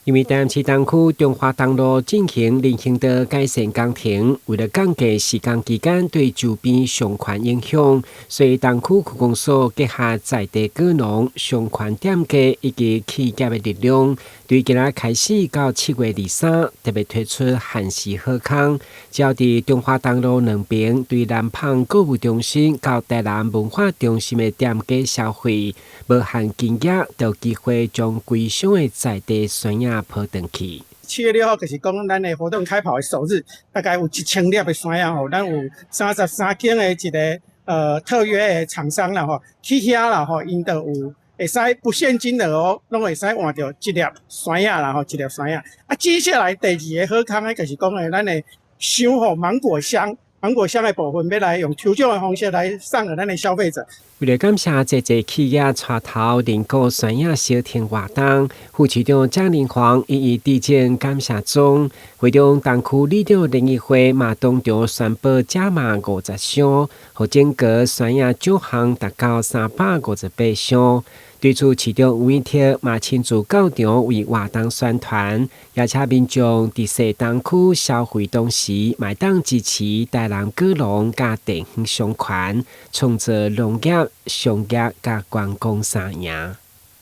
因為台南市東區中華東路進行人行道改善工程，為了降低施工期間對周邊商圈影響，所以東區區公所結合在地果農、商圈店家以及企業的力量，對今仔開始到7月23，特別推出限時好康，只要佇中華東路兩邊對南蚌購物中心到台南文化中心的店家消費，無限金額，就有機會將規箱的在地酸葉抱轉去。7月6號就是講咱的活動開跑的首日，大概有1000粒的酸葉吼，咱有33間的一個特約的廠商啦吼，去遐啦吼，𪜶就有會使不限金額哦，攏會使換著一粒酸葉啦吼，一粒酸葉。啊，接下來第二个好康的就是講的咱的箱吼芒果箱。芒果箱的部分，欲來用抽獎的方式來送予咱的消費者。為了感謝這濟企業帶頭認購酸葉相挺活動，副市長蔣林煌一一致贈感謝狀。會中東區里長聯誼會嘛當場宣布加碼50箱，予整個酸葉獎項達到358箱。對此，市長吳怡鐵嘛親自到場為活動宣傳，邀請民眾佇踅東區消費同時，嘛會當支持台南果農佮地方商圈，創造農業、商業佮觀光三贏。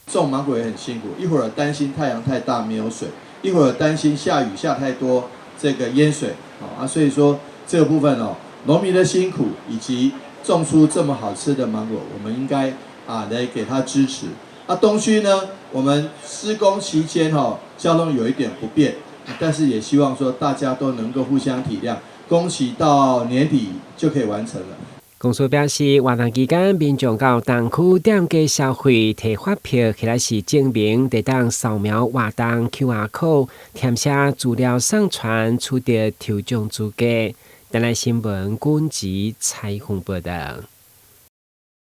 種芒果也很辛苦，一會兒擔心太陽太大沒有水，一會兒擔心下雨下太多，這個淹水，啊，所以說這個部分哦，農民的辛苦以及種出這麼好吃的芒果，我們應該啊來給他支持。啊，東區呢，我們施工期間哈，交通有一點不便，但是也希望說大家都能夠互相體諒，工期到年底就可以完成了。公司表示，活動期間民眾到東區店家消費，提發票或者是證明，就當掃描活動 QR code，填寫資料上傳，取得抽獎資格。台南新聞，君吉采訪報導。